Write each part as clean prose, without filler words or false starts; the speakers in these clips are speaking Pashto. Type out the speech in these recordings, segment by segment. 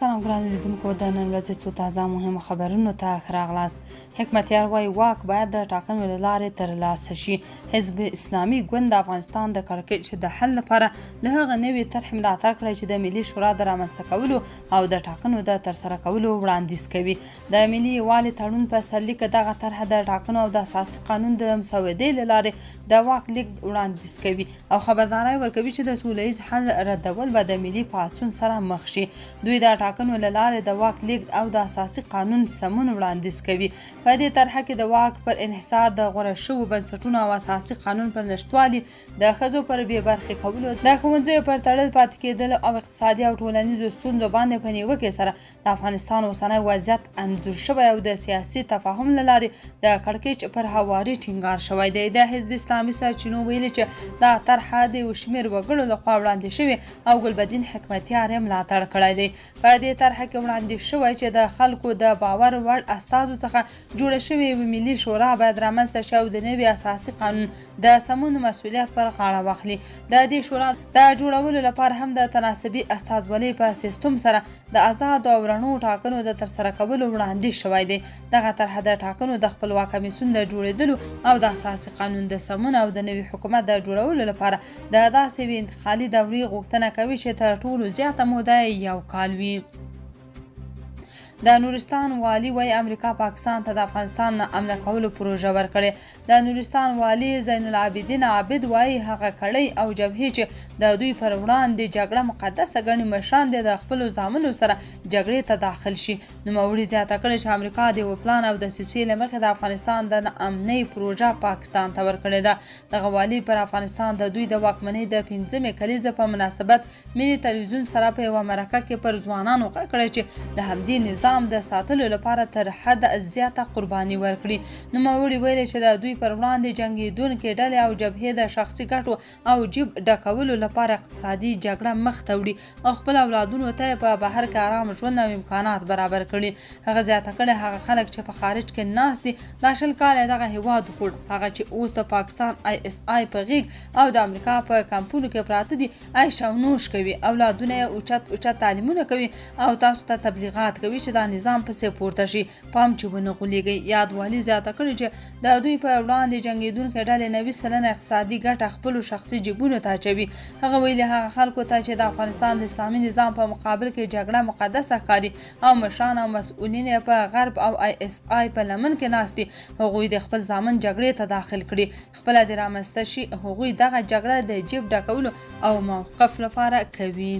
سلام ګرانو لیدونکو، د نن ورځې څو تازه مهمو خبرونو ته ښه راغلاست. حکمتیار وایي واک باید د ټاکنو له لارې ترلاسه شي. حزب اسلامي ګوند د افغانستان د کړکېچ د حل لپاره له هغه نوې طرحې ملاتړ کړی چې د ملي شورا د رامنځته کولو او د ټاکنو د ترسره کولو وړاندیز کوي. د ملي یووالي تړون په سرلیک دغه طرحه د ټاکنو او د اساسي قانون د مسودې له لارې د واک لیږد وړاندیز کوي او خبرداری ورکوي چې د سوله ییز حل ردول به د ملي پاڅون سره مخ شي. دوی د ټاکنو له لارې د واک لیږد او د اساسي قانون سمون وړاندیز کوي. په دې طرحه کې د واک پر انحصار، د غوره شوو بنسټونو او اساسي قانون پر نشتوالي، د ښځو پر بې برخې کولو، د ښوونځیو پر تړل پاتې کېدلو او اقتصادي او ټولنیزو ستونزو باندې په نیوکې سره د افغانستان اوسنی وضعیت انځور شوی او د سیاسي تفاهم له لارې د کړکېچ پر هواري ټینګار شوی دی. د حزب اسلامي سرچینو ویلي چې دا طرحه د یو شمېر وګړو لخوا وړاندې شوې او ګلبدین حکمتیار یې ملاتړ کړی دی. په دې طرحه کې وړاندې شوی چې د خلکو د باور وړ استازو څخه جوړه شوې یوه ملي شورا باید رامنځته شي او د نوي اساسي قانون د سمون مسوولیت پر غاړه واخلي. د دې شورا د جوړولو لپاره هم د تناسبي استازولۍ په سیستم سره د ازادو او رڼو ټاکنو د ترسره کولو وړاندیز شوی دی. دغه طرحه د ټاکنو د خپلواک کمیسیون د جوړېدلو او د اساسي قانون د سمون او د نوي حکومت د جوړولو لپاره د داسې یوې انتقالي دورې غوښتنه کوي چې تر ټولو زیاته موده یې یو کال وي. د نورستان والي وایي امریکا پاکستان ته د افغانستان نا امنه کولو پروژه ورکړې. د نورستان والي زین العابدین عابد وایي هغه کړۍ او جبهې چې د دوی پر وړاندې جګړه مقدسه ګڼي، مشران دې د خپلو زامنو سره جګړې ته داخل شي. نوموړي زیاته کړې چې امریکا د یوه پلان او دسیسې له مخې د افغانستان د ناامنۍ پروژه پاکستان ته ورکړې ده. دغه والي پر افغانستان د دوی د واکمنۍ د پنځمې کلیزې په مناسبت ملي تلویزیون سره په یوه مرکه کې پر ځوانانو غږ کړی چې د همدې نظام د ساتلو لپاره تر حد زیاته قرباني ورکړي. نوموړي ویلي چې د دوی پر وړاندې جنګېدونکې ډلې او جبهې د شخصي ګټو او جیب ډکولو لپاره اقتصادي جګړه مخ ته وړي او خپل اولادونو ته یې په بهر کې ارام ژوند او امکانات برابر کړي. هغه زیاته کړې، هغه خلک چې په خارج کې ناست دي، دا 20 کاله یې دغه هېواد وخوړ، هغه چې اوس د پاکستان آی اس آی په غېږ او د امریکا په کمپونو کې پراته دي، عیش او نوش کوي، اولادونه یې اوچت اوچت تعلیمونه کوي او تاسو ته تبلیغات کوي چې دا نظام پسې پورته شي، پام چې ونه غولیږئ. یاد والي زیاته کړې چې د دوی په وړاندې جنګېدونکې ډلې 90% اقتصادي ګټه خپلو شخصي جیبونو ته اچوي. هغه ویلي، هغه خلکو ته چې د افغانستان د اسلامي نظام په مقابل کې جګړه مقدسه ښکاري او مشران او مسؤلین یې په غرب او آی اس آی په لمن کې ناست دي، هغوی دې خپل زامن جګړې ته داخل کړي، خپله دې رامنځته شي، هغوی دغه جګړه د جیب ډکولو او موقف لپاره کوي.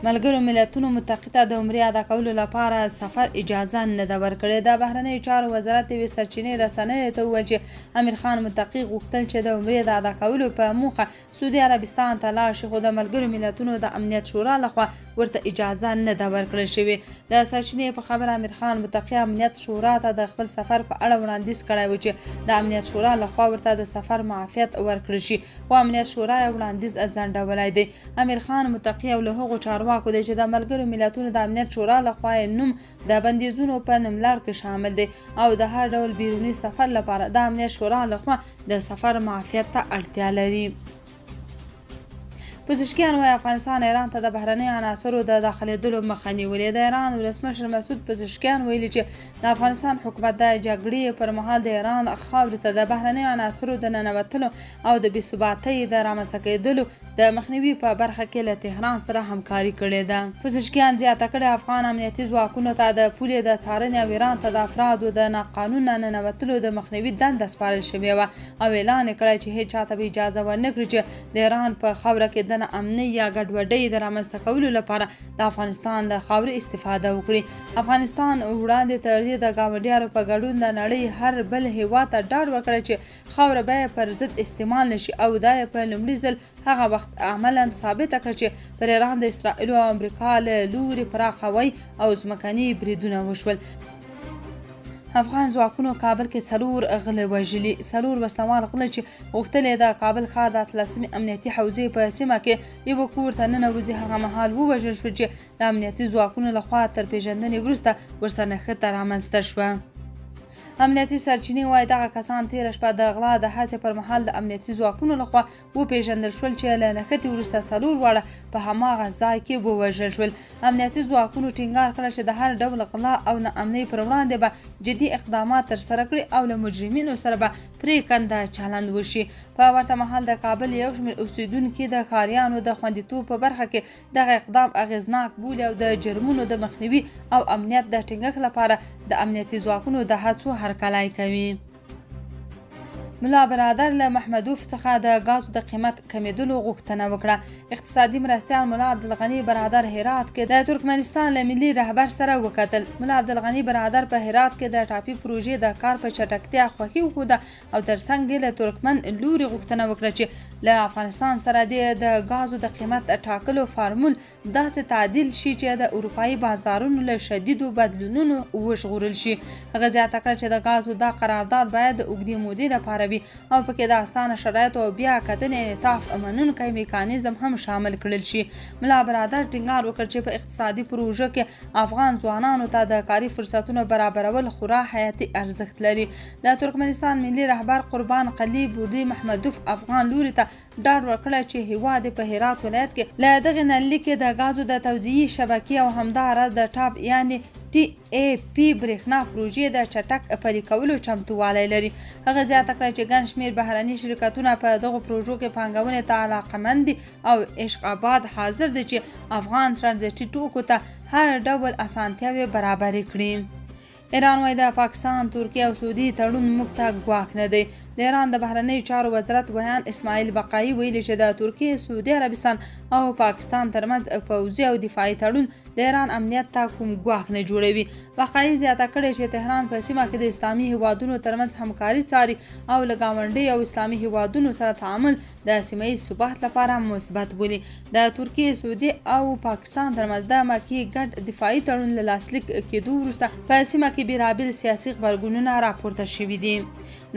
ملګرو ملتونو متقي ته د عمرې ادا کولو لپاره سفر اجازه نه ده ورکړې. د بهرنیو چارو وزارت یوې سرچینې رسنیو ته وویل چې امیر خان متقي غوښتل چې د عمرې د ادا کولو په موخه سعودي عربستان ته لاړ شي، خو د ملګرو ملتونو د امنیت شورا لخوا ورته اجازه نه ده ورکړل شوې. د سرچینې په خبره، امیر خان متقي امنیت شورا ته د خپل سفر په اړه وړاندیز کړی و چې د امنیت شورا لخوا ورته د سفر معافیت ورکړل شي، خو امنیت شورا یې وړاندیز ځنډولی دی. امیر خان متقي یو له هغو چارواکو دی چې د ملګرو ملتونو د امنیت شورا لخوا یې نوم د بندیزونو په نوملړ کې شامل دی او د هر ډول بیروني سفر لپاره د امنیت شورا لخوا د سفر معافیت ته اړتیا لري. پزشکیان وایي افغانستان ایران ته د بهرنیو عناصرو د داخلېدلو مخه نیولې. د ایران ولسمشر مسعود پزشکیان ویلي چې د افغانستان حکومت د جګړې پر مهال د ایران خاورې ته د بهرنیو عناصرو د ننوتلو او د بې ثباتۍ د رامنځته کېدلو د مخنیوي په برخه کې له تهران سره همکاري کړې ده. پزشکیان زیاته کړې، افغان امنیتي ځواکونو ته د پولې د څارنې او ایران ته د افرادو د ناقانونه ننوتلو د مخنیوي دنده سپارل شوې وه او اعلان یې کړی چې هېچا ته به اجازه ورنه کړي چې د ایران په خاوره کې د ناامنۍ یا ګډوډۍ د رامنځته کولو لپاره د افغانستان له خاورې استفاده وکړي. افغانستان وړاندې تر دې د ګاونډیانو په ګډون د نړۍ هر بل هېواد ته ډاډ ورکړی چې خاوره به یې پر ضد استعمال نه شي او دا یې په لومړي ځل هغه وخت عملاً ثابته کړه چې پر ایران د اسرائیلو او امریکا له لوري پراخ هوایي او ځمکني بریدونه وشول. افغان ځواکونو کابل کې څلور غله وژلي. څلور وسلوال غله چې غوښتل یې د کابل ښار د اتلسمې امنیتي حوزې په سیمه کې یوه کور ته ننوځي، هغه مهال ووژل شول چې د امنیتي ځواکونو لخوا تر پیژندنې وروسته ورسره نښته رامنځته شوه. امنیتي سرچینې وايي، دغه کسان تېره شپه د غلا د هڅې پر مهال د امنیتي ځواکونو له خوا وپېژندل شول چې له نښتې وروسته 4 واړه په هماغه ځای کې ووژل شول. امنیتي ځواکونو ټینګار کړی چې د هر ډول غلا او ناامنۍ پر وړاندې به جدي اقدامات ترسره کړي او له مجرمینو سره به پرېکنده چلند وشي. په ورته مهال د کابل یو شمېر اوسېدونکي د ښاریانو د خوندیتوب په برخه کې دغه اقدام اغېزناک بولي او د جرمونو د مخنیوي او امنیت د ټینګښت لپاره د امنیتي ځواکونو د هڅو هرکلی کوي. ملا برادر له محمدوف څخه د ګازو د قیمت کمېدلو غوښتنه وکړه. اقتصادي مرستیال ملا عبدالغني برادر هرات کې د ترکمنستان له ملي رهبر سره وکتل. ملا عبدالغني برادر په هرات کې د ټاپي پروژې د کار په چټکتیا خوښي وښوده او ترڅنګ یې له ترکمن لوري غوښتنه وکړه چې له افغانستان سره دې د ګازو د قیمت ټاکلو فارمول داسې تعدیل شي چې د اروپایي بازارونو له شدیدو بدلونونو وژغورل شي. هغه زیاته کړه چې د ګازو دا قرارداد باید د اوږدې مودې لپاره وي او پکې د اسانه شرایطو او بیا کتنې انعطاف منونکی میکانیزم هم شامل کړل شي. ملا برادر ټینګار وکړ چې په اقتصادي پروژو کې افغان ځوانانو ته د کاري فرصتونو برابرول خورا حیاتي ارزښت لري. د ترکمنستان ملي رهبر قربان قلي بوردي محمدوف افغان لوري ته ډاډ ورکړی چې هېواد یې په هرات ولایت کې له دغې نللیکې د ګازو د توزیعي شبکې او همدا راز د ټاپ یعنې ټي ای پي برېښنا پروژې د چټک پلي کولو چمتووالی لري. هغه زیاته کړه چې ګڼ شمېر بهرني شرکتونه په دغو پروژو کې پانګونې ته علاقمند دي او عشق اباد حاضر دی چې افغان ترانزیټي توکو ته هر ډول اسانتیاوې برابرې کړي. ایران وايي، د پاکستان، ترکیې او سعودي تړون موږ ته ګواښ نه دی. د ایران د بهرنیو چارو وزارت ویاند اسماعیل بقایي ویلي چې د ترکیې، سعودي عربستان او پاکستان ترمنځ پوځي او دفاعي تړون د ایران امنیت ته کوم ګواښ نه جوړوي. بقایي زیاته کړې چې تهران په سیمه کې د اسلامي هیوادونو ترمنځ همکاري څاري او له ګاونډیو او اسلامي هیوادونو سره تعامل د سیمه ییز ثبات لپاره مثبت بولي. د ترکیې، سعودي او پاکستان ترمنځ د مکې ګډ دفاعي تړون له لاسلیک کېدو وروسته په سیمه کې بېلابېل سیاسي غبرګونونه راپورته شوي دي.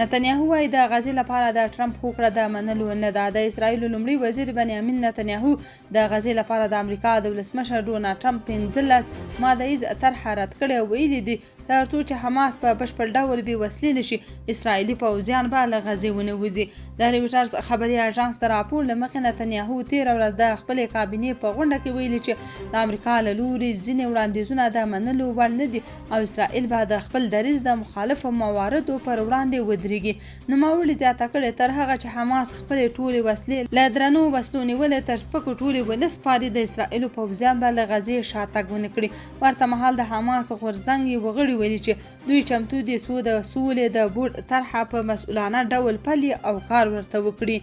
نتنیاهو وايي، د غزې لپاره د ټرمپ هوکړه د منلو نه ده. د اسراییل لومړي وزیر بنیامین نتنیاهو د غزې لپاره د امریکا د ولسمشر ډونالد ټرمپ 15 ماده ییز طرحه رد کړې او ویلي دي، ترڅو چې حماس په بشپړ ډول بې وسلې نه شي، اسراییلي پوځیان به له غزې ونه وځي. د رویټرز خبري اژانس د راپور له مخې، نتنیاهو تېره ورځ د خپلې کابینې په غونډه کې ویلي چې د امریکا له لوري ځینې وړاندیزونه د منلو وړ نه دي او اسراییل به د خپل دریځ د مخالفو مواردو پر وړاندې ودرېږي. نوموړي زیاته کړې، تر هغه چې حماس خپلې ټولې وسلې له درنو وسلو نیولې تر سپکو ټولې ونه سپاري، د اسراییلو پوځیان به له غزې شاتګ ونه کړي. ورته مهال د حماس غورځنګ یوه غړي ویلي چې دوی چمتو دي څو د سولې د بورډ طرحه په مسؤلانه ډول پلي او کار ورته وکړي.